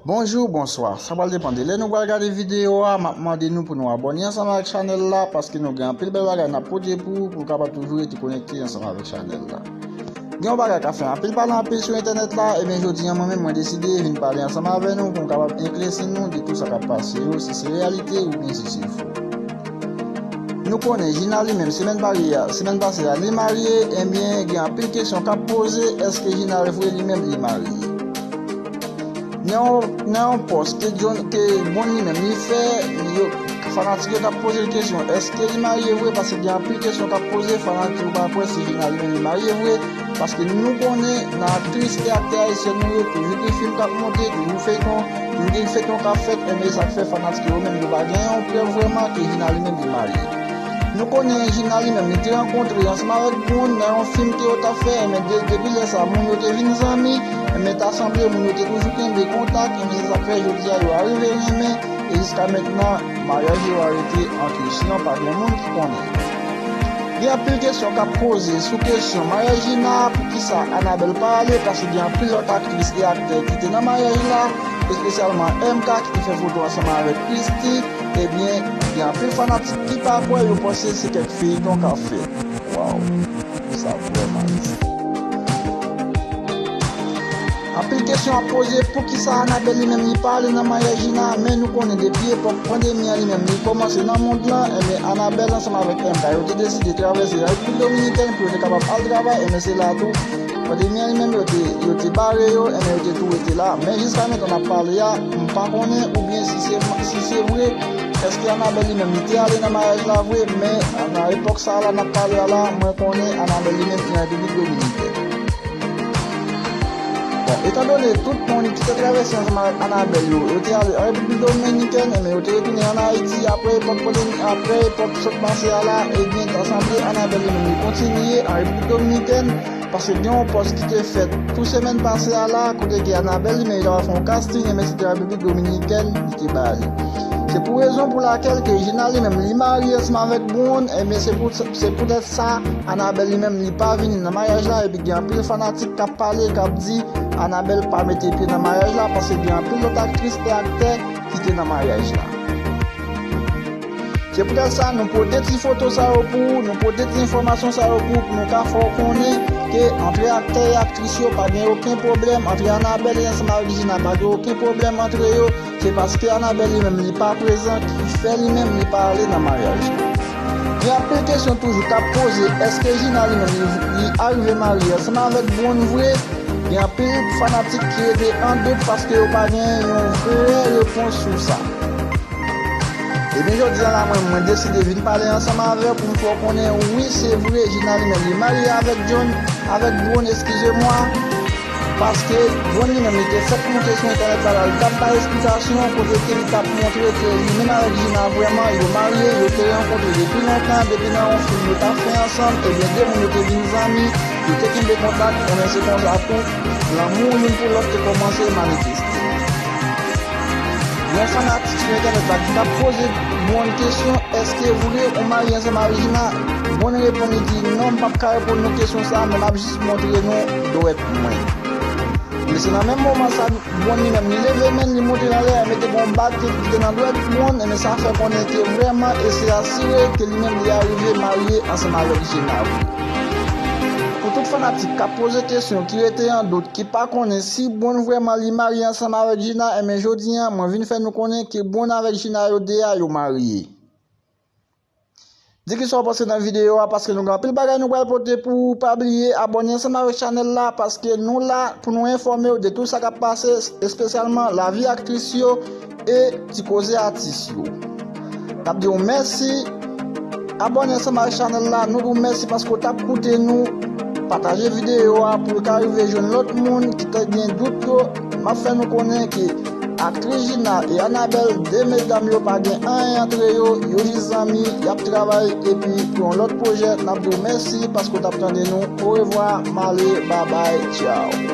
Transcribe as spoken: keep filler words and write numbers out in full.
Bonjou, bonswa. Sa pral depann de lè nou pral gade videyo a. M ap mande nou pou nou abòne ansanm avèk chanèl la, paske nou gen anpil bèl bagay n ap pote pou ou, pou w kapab toujou rete konekte ansanm avèk chanèl la. Gen yon bagay k ap fè anpil pale anpil sou entènèt la, ebyen jodi a mwen menm mwen deside vin pale ansanm avè nou pou m kapab eklèsi nou de tout sa k ap pase yo, si se reyalite oubyen si se fo. Nou konnen Gina li menm semèn pase a, semèn pase a li marye, ebyen gen anpil kesyon k ap poze, èske Gina vre li menm li marye? Nan yon, nan yon pòs ke John, ke Bon li menm li fè, yo, fanatik yo t ap poze l kesyon, èske li marye vre? Paske gen anpil kesyon k ap poze, fanatik yo pa kwè si Gina li menm li marye vre. Paske nou konnen nan aktris e aktè ayisyen nou yo, toujou gen fim k ap monte, toujou feyton, toujou gen feyton k ap fèt, enben sa k fè fanatik yo menm yo pa gen yon prèv vrèman ke Gina li menm li marye. Nou konnen Gina li menm li te rankontre ansanm avèk Bon nan yon fim ke yo t ap fè, enben de, depi lè sa moun yo te vin zanmi, enben ta sanble moun yo te toujou kenbe kontak, enben se sa k fè jodi a yo arive renmen, e jiska mentnan maryaj yo a rete an kesyon, pa gen moun ki konnen. Gen anpil kesyon k ap poze sou kesyon maryaj Gina, poukisa Annabelle pa ale, paske gen anpil lòt aktris e aktè ki te nan maryaj la, espesyalman M K ki te fè foto ansanm avèk Christie, ebyen, gen anpil fanatik ki pa kwè, yo panse se kèk feyton k ap fèt. Waw, sa vrèman trist. Anpil kesyon ap poze, poukisa Annabelle li menm li pa ale nan maryaj Gina, men nou konnen depi epòk pandemi an li menm li kòmanse nan mond lan, enben Annabelle ansanm avèk M K yo te deside travèse Repiblik Dominikèn pou yo te kapab al travay, enben se la tou, pandemi an li menm yo te, yo te bare yo, enben yo te tou rete la. Men jiska mentnan n ap pale a, m pa konnen oubyen si se, si se vre, èske Annabelle li menm li te ale nan maryaj la vre, men nan epòk sa a la n ap pale a la, mwen konnen Annabelle li menm li an Repiblik Dominikèn. Bon, etandone tout moun ki te travèse ansanm avèk Annabelle yo, yo te ale an Repiblik Dominikèn, enben yo te retounen ann Ayiti apre epòk pandemi, apre epòk sot pase a la, ebyen, ta sanble Annabelle li menm li kontinye an Repiblik Dominikèn, paske gen yon pòs ki te fèt tou semèn pase a la, kote ke Annabelle li menm li t ap fè yon casting, enben se te an Repiblik Dominikèn li te ba li. Se pou rezon pou lakèl ke Gina li menm li marye ansanm avèk Bon, enben se pou, se poutèt sa Annabelle li menm li pa vini nan maryaj la, epi gen anpil fanatik k ap pale, k ap di Annabelle pa mete pye nan maryaj la, paske gen anpil lòt aktris e aktè ki te nan maryaj la. Se poutèt sa, nou pote ti foto sa yo pou ou, nou pote ti enfòmasyon sa yo pou ou, pou nou ka fè w konnen ke antre aktè e aktris yo pa gen okenn pwoblèm, antre Annabelle e ansanm avèk Gina pa gen okenn pwoblèm antre yo, se paske Annabelle li menm li pa prezan ki fè li menm li pa ale nan maryaj la. Gen anpil kesyon toujou k ap poze, èske Gina li menm li, li arive marye ansanm avèk Bon vre? Gen anpil fanatik ki rete an dout paske yo pa gen yon vrè repons sou sa. Ebyen, jodi a la, mwen, mwen deside vin pale ansanm avè w pou m fè w konnen, wi, se vre, Gina li menm li marye avèk John, avèk Bon, eskize mwa, paske Bon li menm li te fèk monte sou entènèt la, la, li t ap bay esplikasyon kote ke li t ap montre ke li menm avèk Gina vrèman yo marye, yo te rankontre depi lontan, depi nan yon fim yo t ap fè ansanm, ebyen, de moun yo te vin zanmi, yo te kenbe kontak, ebyen, se konsa tou, lanmou youn pou lòt te kòmanse manifeste. Yon fanatik sou entènèt la ki t ap poze Bon kesyon, èske vre ou marye ansanm avèk Gina? Bon reponn, li di, non, m p ap ka reponn nou kesyon sa a, men m ap jis montre nou dwèt mwen. Men se nan menm moman sa, Bon li menm, li leve men l, li monte l anlè, mete gon bag ki te nan dwèt Bon, men sa fè konnen ke vrèman, e se asire ke li menm li arive marye ansanm avèk Gina vre. Pou tout fanatik k ap poze kesyon, ki rete an dout, ki pa konnen si Bon vrèman li marye ansanm avèk Gina, enben jodi a, mwen vin fè nou konnen ke Bon avèk Gina yo de a yo marye. Di kisa w panse nan videyo a, paske nou gen anpil bagay nou pral pote pou ou. Pa bliye abòne ansanm avèk chanèl la, paske nou la pou nou enfòme w de tout sa k ap pase, espesyalman lavi aktris yo e ti koze atis yo. N ap di w mèsi. Abòne ansanm ak chanèl la. Nou di w mèsi paske w t ap koute nou. Pataje videyo a pou l ka rive jwenn lòt moun ki ta gen dout yo. M ap fè nou konnen ke aktris Gina e Annabelle, de medam yo pa gen anyen antre yo, yo jis zanmi, y ap travay, epi pou yon lòt pwojè, n ap di w mèsi paske w t ap tande nou. Orevwa, m ale, babay, tchaw.